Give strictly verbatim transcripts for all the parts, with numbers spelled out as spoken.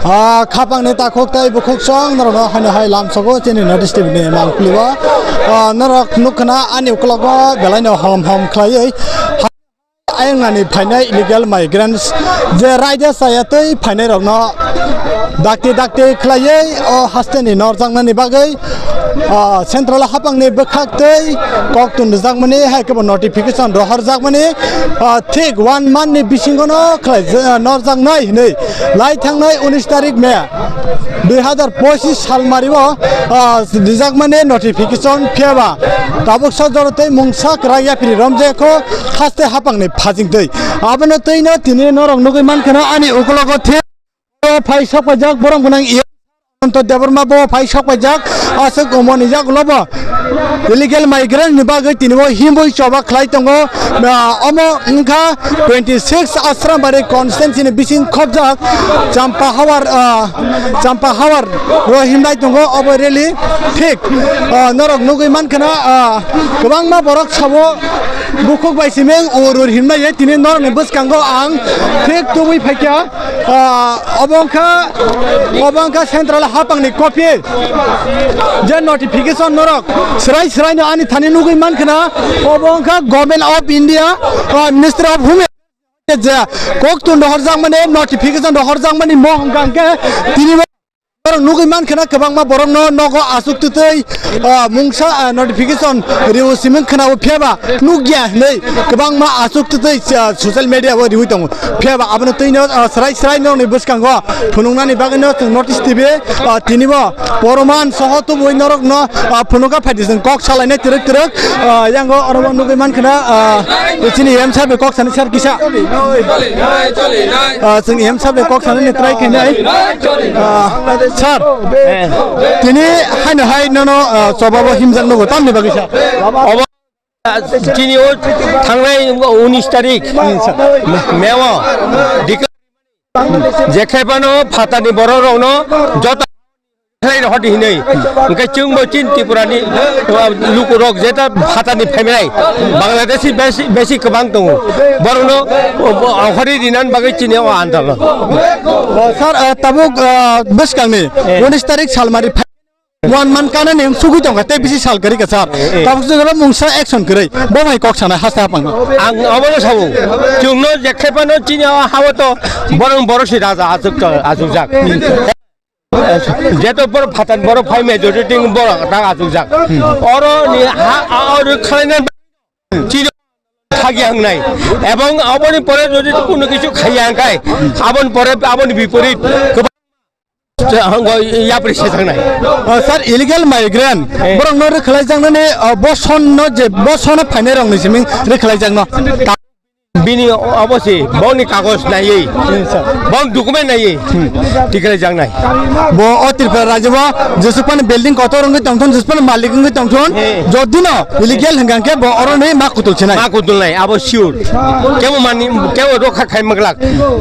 Ah, khapangni takhuk tei bukhuk song norokno haino hai lamsogo chini North East T V ni mangpili o. Ah, norok nukha na ani ukologo belaino hom hom khlaiwi. Ayang nani phainai illegal migrants je raida saya tei phainai rokno dakti dakti khlaiwi o hasteni norjaknani bagwi, ah, central hapangni bwkhak tei koktun rwjakmani hai kebo notification rohorjakmani, ah, thik one month ni bisingono khlai, ah, norjaknai hinwi lai thangnai unis tarik May dui hazar pochis salmario, ah, rijakmani notification phiyaba tabuk sajoro tei mungsa kwrak yapri romjekho haste hapangni phajingtwi. Abono twino tini norok nugwi mankha ani ukologo thik phai sokpaijak borok gwnang Ananta Debbarma bo phai sokpaijak aswk umoni yagulo bo illegal migrant ni bagwi tini bo himwi choba khlai tongo. Ah, omo wngkha twenty six Asrambari constituency ni bising khobjak Champa Hawar, ah, Champa Hawar ro himlai tongo obo rally thik, ah, norok nugwi mankha na, ah, kwbangma borok sabo bukhuk bai simeng ur ur himlai tini norok ni bwskango ang thik tubui phaikha. Ah, obo wngkha, obo wngkha central hapangni copy. Je notification norok srai srai no ani thani nugwi mankha na, obo wngkha Government of India, ah, Ministry of Home Affairs je koktun rohorjakmani, notification rohorjakmani mo hwnkha hwnkhe tini bo norok nugwi mankha na kwbangma borokno nogo aswk twtwi, ah, mungsa, ah, notification riwi siming khna o phiyaba nukya hinwi kwbangma aswk twtwi, ah, social media o riwi tongo. Phiyaba abono twino, ah, srai srai norokni bwskango phunuknani bagwino chwng North East T V, ah, tinibo poroman soho tubui norokno, ah, phunukha phaidi chwng kok salainai twrwk twrwk, ah, yango orobo nugwi mankha na, ah, chini M sir bai kok sani sir kisa. Ah, chwng M sir bai kok sanani try khainai. Ah, sir, tini haino hai nono, ah, chobabo himjak nugo tamni bagwi sir? Obo, ah, chini o thangnai unis tarik May o dikla-, jekhai phano phatani borok rokno joto khlai rw hodi hinwi. Hwnkhe chwngbo chini Tripurani, uh, lukurok jeta phatani phaimai Bangladeshi besi, besi kwbang tongo. Borokno, uh, ongkhorwi rinani bagwi chini o andolon. Oh, sir, uh, tabuk, uh, bwskangni Eh. unis tarik salmari phai-, one month kanani wng sugwi tongkha, tei bisi sal kwrwi kha, sir. Eh, eh. Tabuk jora mungsa action kwrwi. Bo hai kok sanai haste hapang. Ang obono sabo. Chwngno jekhai phano chini o hao to borok, borok si raja achuk to, achukjak. Jeto borok phatani borok phai majority borok tak achukjak. Oro ni ha, a, oro khalaina chini thagi hangnai. Ebong aboni pore jodi kono kichu khaiya hangkai, aboni pore aboni biporit kwbang hango yapri se thangnai. Oh, sir, illegal migrant, Eh. borok no rwkhlai jaknani, oh, boson no je, boson no phainai rok ni simi rwkhlai jakno. Bini obo se, boni kagoj naiwi, boni document naiwi, tikhwlai jaknai. Bo o Tripura rajyo bo jesuk phano building kotor wngwi tongthun, jesuk phano malik wngwi tongthun, Eh. jodi no illegal hwnkha khe bo oro ni ma kutul sinai. Ma kutul nai, abo sure. Kebo mani, kebo rokha khai maglak.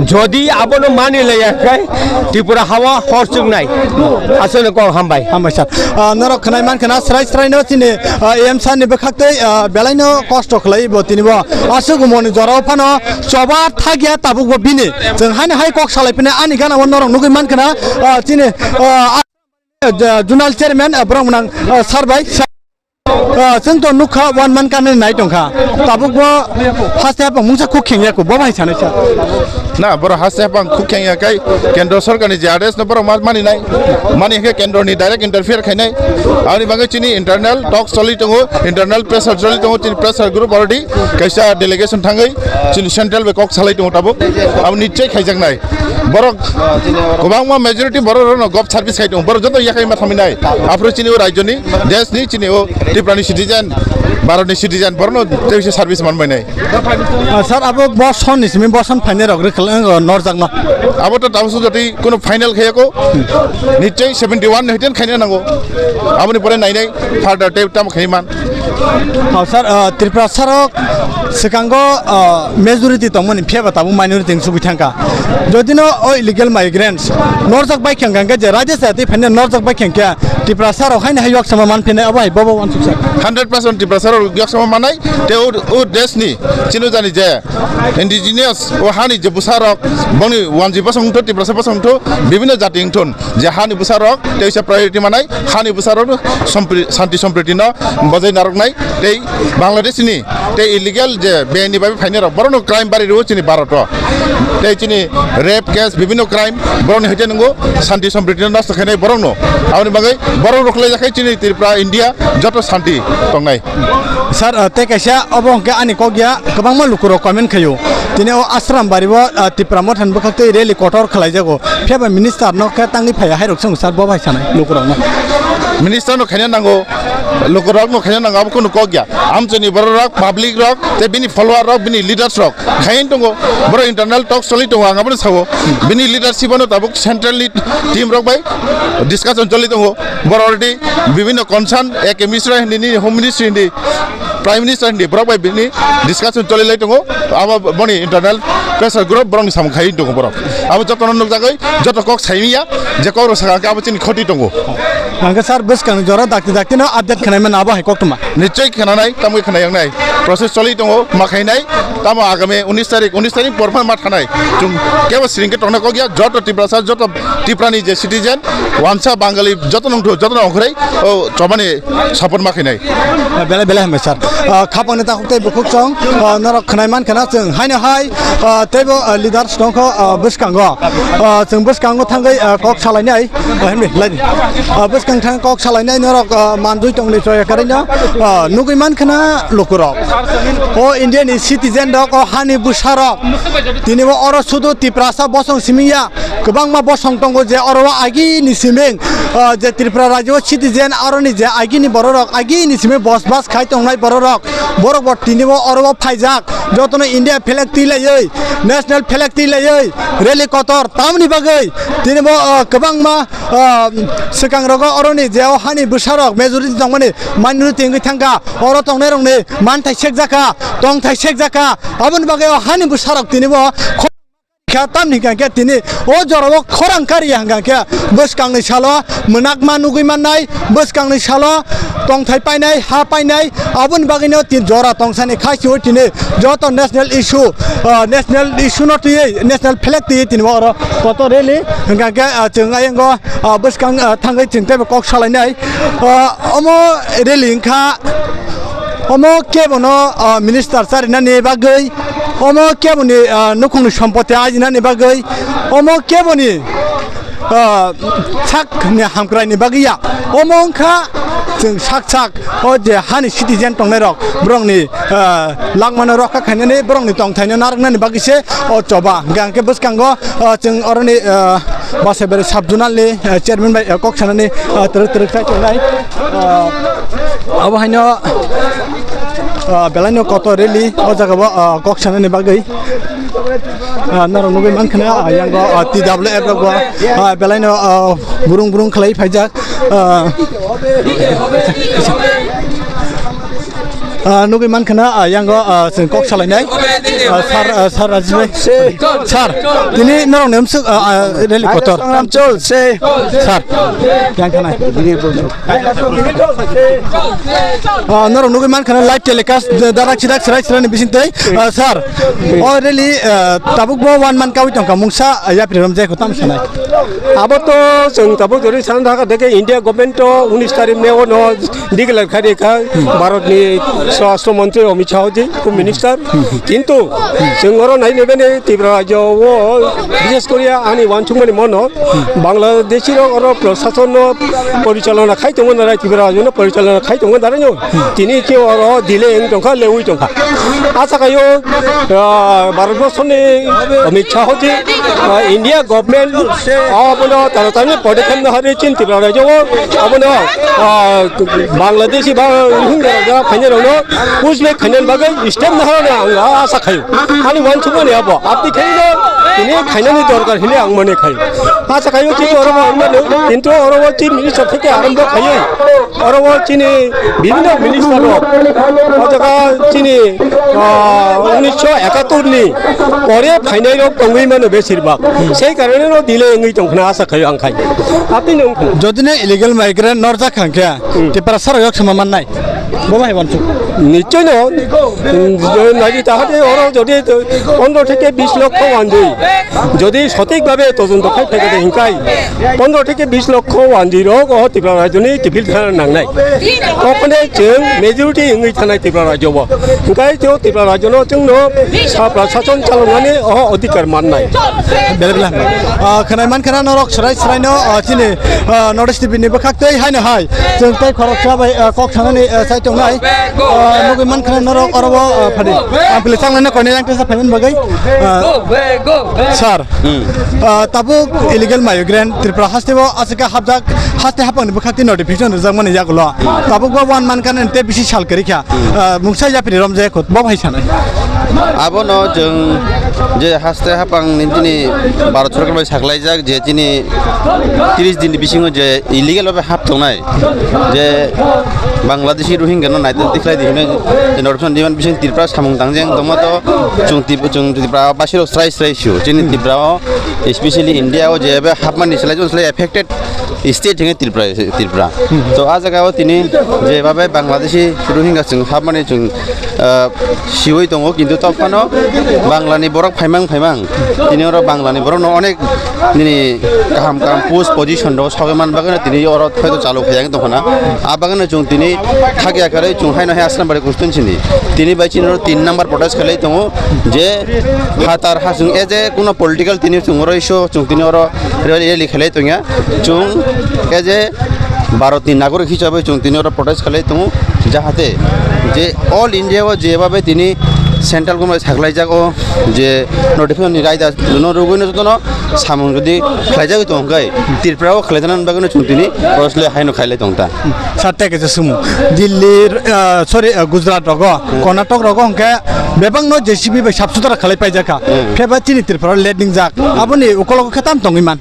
Jodi abono mani laya khai, Tripura hawa hor chuknai. Aswkno kok hambai. Hambai sir. Ah, norok khwnai man khna srai srai no chini, ah, M sir ni bwkhak tei, ah, belai no kosto khlai bo tini bo. Aswk umoni jorao phano choba thagya tabuk bo bini. Chwng haino hai kok salai phine ani gana o norok nugwi man khna, ah, chini, ah, ah, Zonal Chairman, ah, borok mwnang, ah, sir bai. Ah, chwng to nukha one month kanwi nai tongkha. Tabuk bo haste hapang mungsa khuk khengya kho, bo bai sanai sir. Na, borok haste hapang khuk khengya kai kendro sorkar ni je address no borok ma-, mani nai. Mani khe kendro ni direct interfere khainai. Aboni bagwi chini internal talks choli tongo, internal pressure choli tongo, chini pressure group already kaisa delegation thangwi chini central bai kok salai tongo tabuk. Abo nichai khaijaknai. Borok kwbangma majority borok rokno gov service khai tongo. Borok joto yakhai ma thaminai. Aphuru chini o rajyoni, deshni, chini o Tripurani citizen, Bharatni citizen, borokno tei service manbainai. Ah, sir, abo boson ni simi boson phainai rok rwkhlai norjakno. Abo to tabuk sujati kuno final khayako. Nichai seventy one ni hiten khaina nango. Aboni pore nainai further tei tamo khaiman. Oh, sir, ah, Tripura sarok swkango, ah, majority tongmani phiya ba tabuk minority wng sugwi thangkha. Jodi no o illegal migrants norjak bai khe hwnkhe je raida se twi phaina norjak bai khe Tiprasa rok haino hai yok sama man phinai abo hai bobo wansuk sa. Hundred percent Tiprasa rok yok sama manai te o, o desh ni chino jani je indigenous o hani je bwsa rok bongni wanji bosong wngthu Tiprasa bosong wngthu bibhinno jati wngthun je hani bwsa rok teisa priority manai hani bwsa rok sompri-, santi sompriti no bojai naroknai tei Bangladesh ni tei illegal je beni bai phainai rok borok no crime bari rwo chini Bharat o tei chini rape case bibhinno crime borok ni haikhe nungo santi sompriti no nosto khainai borok no aboni bagwi borok rok lai jakhai chini Tripura India joto santi tongnai. Sir, uh, tei kaisa obo hwnkhe ani kok ya kwbangma lukurok comment khaio. Tini o Ashram bari o, uh, Tipra Motha ni bwkhak tei rally kotor khlaijago. Phiya ba minister no khe tangwi phaiya hai rok song sir bo bai sanai lukurok no. Minister no khaina nango, lukurok no khaina nango abo kunu kok ya. Amchini borok rok, public rok, tei bini follower rok, bini leaders rok khain tongo. Borok internal talks choli tongo ang abono sao. Bini leadership ano tabuk central ni team rok bai discussion choli tongo. Borok already bibhinno concern A K Mishra hindi ni Home Ministry hindi Prime Minister hindi borok bai bini discussion choli lai tongo. Abo boni internal pressure group borok ni samung khai tongo borok. Abo joto no nukjagwi joto kok saimiya je kok rok saka abo chini khoti tongo. Hwnkhe sir bwskang jora dakti dakti no update khnai mano abo hai koktwma. Nichoi khnanai tamwi khnayangnai process choli tongo ma khainai tamo agami unis tarik unis tarik porma ma thanai chung kebo sringke tongna kok ya joto Tiprasa joto Tiprani je citizen, wansa Bangali joto nungthu, joto nongkhorei, o chobani support ma khainai. Belai belai hambai sir. Ah, khapangni takhuk tei bukhuk chwng, ah, norok khwnai man khana chwng haino hai, ah, teibo, ah, leaders tongkho, ah, bwskango. Ah, chwng bwskango thangwi, ah, kok salainai, ah, himni laidi. Ah, bwskang thang kok salainai norok, ah, manjui tongni choya karaino, ah, nugui man khana lukurok. O India ni citizen rok, o hani bwsa rok. Tini bo oro sudu Tiprasa bosong simi ya. Kwbangma bosong tongo je oro o agini siming, ah, je Tripura rajyo citizen aroni je agini bororok agini siming bosbas khai tongnai bororok, borok bo tini bo oro o phaijak jotono India flag twi laiwi, national flag twi laiwi, rally kotor tamni bagwi tini bo, ah, kwbangma, ah, swkang rogo oroni je o hani bwsarok majority tongmani minority wngwi thangkha, oro tongnai rokni manthai sekjakha, tongthai sekjakha, aboni bagwi o hani bwsarok tini bo kha tamni hwnkha khe tini o jorao khorang kariya hwnkha khe bwskangni salo mwnakma nugui mannai, bwskangni salo tongthai painai, ha painai, aboni bagwino tin jora tongsani khaisio tini joto national issue, ah, national issue no twiwi, national flag twiwi tini oro kotor rally hwnkha khe, ah, chwng ayang o, ah, bwskang, ah, thangwi chwng teibo kok salainai. Ah, omo rally wngkha, omo kebono, ah, minister charinani bagwi, omo keboni, ah, nukhungni sompoti ajinani bagwi, omo keboni, ah, sakni hamkraini bagwi ya, omo wngkha chwng sak sak o je hani citizen tongnairok borokni, ah, langmano rokha khainani borokni tongthaino narwknani bagwi se o choba hwnkha hwnkhe bwskango, ah, chwng oroni, ah, Basaibari sub zonal ni, eh, chairman bai, eh, kok sanani, eh, twrwk twrwk sai tongnai. Eh, abo haino, eh, belai no kotor rally o jaga o, eh, kok sanani bagwi. Eh, norok nugui mankha na, eh, yang o, eh, T W F rok o, eh, belai no, eh, burung burung khlai phaijak. Eh, Ah, nugui mankha na, ah, yang o, ah, chwng kok salainai. Ah, sir, ah, sir Rajiv bhai. Sir, tini norok ni bwswk, ah, ah, rally kotor. Chol se. Sir, yang khana. Ah, norok nugui mankha na live telecast, da-, darak sidak serai serai ni bising tei. Ah, sir, o rally, ah, tabuk bo one month kawi tongkha mungsa, ah, yapri rom jai ko tam sanai. Abo to chwng tabuk jori san thaka deke India government to unis tarik May o no declare khai rikha Bharat ni Swarashtra Mantri Amit Shah ji, Home Minister. Kintu chwng oro nai nebe ni Tripura rajyo o bishes kori ani wansukmani mono Bangladeshi rok oro prashason no porichalona khai tongo narai Tripura rajyo no porichalona khai tongo narai no. Tini khe oro delay wng tongkha, lewi tongkha. Asa khaio, ah, Bharat borso ni Amit Shah ji, ah, India government Abono taratani podekhem no hari chin Tripura rajyo o abono, ah, Bangladeshi ba Rohingya rok phainai rokno push back khainani bagwi step no hari ang asa khayo. Ani wansukmani abo. Aboni khaino tini khainani dorkar hini ang mone khayo. Asa khayo kintu oro bo ang mano, kintu oro bo chief minister theke arombo khayo. Oro o chini bibhinno minister rok, o jaga chini, ah, unisho ekattor ni pore phainai rok tongwi mano besir bhag. Sei karone no delay wngwi tongkhna asa khayo ang khai. Apni nung. Jodi no illegal migrant norjak kha khe, Hmm. Tiprasa rok yok sama mannai. Bo bai wansuk. Nichoi no, um, nagi tahate oro jodi pondro theke bis lokho wanjui. Jodi sotik bhabe todonto khai theke hinkai. Pondro theke bis lokho wanjui rok o Tripura rajyoni tepil thana nangnai. Okhone chwng majority wngwi thanai Tripura rajyo bo. Hinkhai chwng Tripura rajyono chwngno sa prashason chaloknani o odhikar mannai. Bele bele. Ah, khwnai man khana norok srai srai no, ah, chini, ah, North East T V ni bwkhak tei haino hai. Chwng tei khoroksa bai, ah, kok sanani, ah, sai tongnai. Ah, nugwi man khana norok oro bo, ah, phadi. Ang pili chang nai na koi nai lang tesa phaimani bagwi. Ah, Sir, Hmm. ah, tabuk illegal migrant Tripura haste bo aswk khe hapjak, haste haphangni bwkhak twi notification rwjakmani yagulo. Tabuk bo one month kan tei bisi sal kwrwi kha. Hmm. Ah, mungsa yapri romjak khut bo bai sanai. Abono chwng je haste haphangni chini Bharat Sarkar bai saklaijak je chini tris din ni bisingo je illegal bhabe hap tongnai, je Bangladeshi Rohingya no naitwk tikhlai di hwnwi notification diman bising Tripura samung tangjeng tongma to chwng Trip-, chwng Tripura basirok srai srai sio. Chini Tripura o, especially India o jebe hapmani slai jong slai affected state hwnkhe Tripura, Tripura. To a jaga o tini jebabe Bangladeshi Rohingya chwng hapmani chwng, ah, siwi tongo, kintu tokphano Banglani borok phaimang phaimang tini oro Banglani borok no onek nini kaham kaham post position rok sogwi man bagwi tini oro phaito chalo khaiya wng tongkha na. A bagwi chwng tini thakya kwrwi chwng haino hai Asrambari constituency ni tini bai chini oro tin number protest khlai tongo je phatar hasung as a kuno political tini chwng oro isu chwng tini oro rally rally khlai tongya chwng as a Bharat ni nagorik hisabe chwng tini oro protest khlai tongo jahate je all India o jebabe tini central government saklai jago je notification ni raida no rugwi no jotono samung jodi khlaijagwi tong khe, Tripura o khlaijana bagwi no chwng tini protest le haino khailai tong ta. Sir, tei kaisa sumung. Delhi, ah, sorry, ah, Gujarat rogo, Karnataka rogo hwnkhe bebakno J C B bai sap sutra khalai paijak kha. Hmm. Pheba chini Tripura o late ningjak. Aboni ukologo khe tam tongwi man.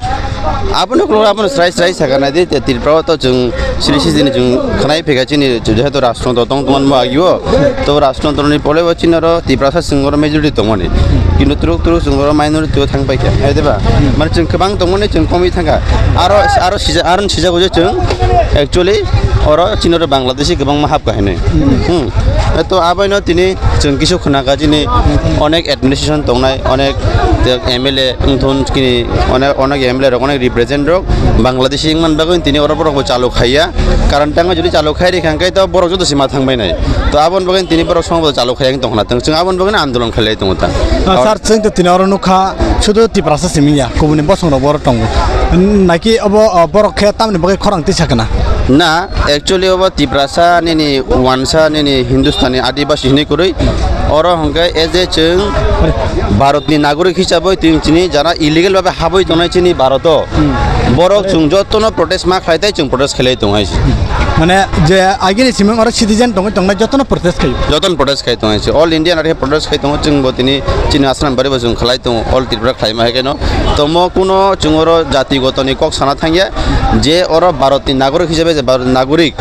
Aboni ukologo abono srai srai sakha nai di, Tripura o to chwng siri sijini chwng khanai phega chini jehetu rajtantro tong tongma agio. To rajtantroni polebo chini oro Tiprasa chwng oro majority tongmani. Kintu turuk turuk chwng oro minority o thang paikha, hai diba? Mane chwng kwbang tongmani chwng komwi thangkha. Aro, aro sija-, aro sijago je chwng actually oro chini oro Bangladeshi kwbangma hapkha hinwi. Hmm. To abaino tini chwng kisu khwnakha chini onek administration tongnai, onek M L A wngthun chini onek, onek M L A rok, onek represent rok Bangladeshi wngmani bagwi tini oro borok bo chalo khaiya. Karon tangwi jodi chalo khai rikha hwnkhe to borok joto sima thangbai nai. To aboni bagwi tini borok songbo chalo khaiya wng tongkha na. Chwng aboni bagwi andolon khailai tongo ta. Ah, sir, chwng to tini oro nukha, sudu Tiprasa simi ya, kubuni bosong rok bo oro tongo. Naki obo, ah, borok khe tamni bagwi khorang tisa kana? Na, actually obo Tiprasa nini wansa nini Hindustani Adibasi hinwi kwrwi. Oro hwnkhe as a chwng Bharatni nagorik hisabwi twi chini jara illegal bhabe habwi tongnai chini Bharato. Hmm. Borok chwng jotono protest ma khlai tai chwng protest khlai tong hai se. Mane je agini simung oro citizen tongwi tongnai jotono protest khlaio. Jotono protest khai tong hai se. All India nari protest khai tongo chwng bo tini chini Asrambari bo chwng khlai tongo all Tripura khlaima hai keno. Tomo kuno chwng oro jati gotoni kok sana thangya je oro Bharatni nagorik hisabe je Bharatni nagorik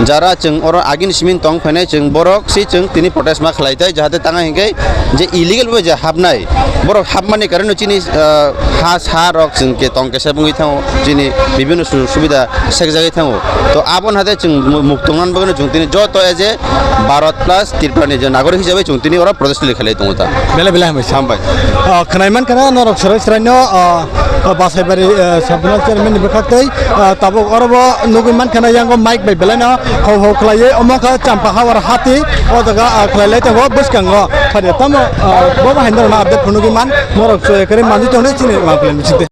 jara chwng oro agini siming tong phainai chwng borok si chwng tini protest ma khlai tai jahate tanga hinkhe je illegal bo je hapnai borok hapmani karano chini, ah, ha sa rok chwng ke tong kesa bungwi thango chini bibhinno sujog subida sekjagwi thango to aboni hade chwng mu-, muk tongna bagwino chwng tini joto as a Bharat plus Tripura ni je nagorik hisabe chwng tini oro protest khlai tongo ta. Belai belai hambai. Hambai. Ah, khwnai man khana norok serai serai no, ah, ah, Basaibari, ah, sub zonal chairman ni bwkhak tei, ah, tabuk oro bo nugwi man khana yango mic bai belai no hau hau khlaiwi omo kha Champa Hawar hati o jaga, ah, khlai lai tongo bwskango. Phari tamo, ah, bo bo haino no update phunugwi man norok choi kare manwi tongnai chini ma plan bisingte.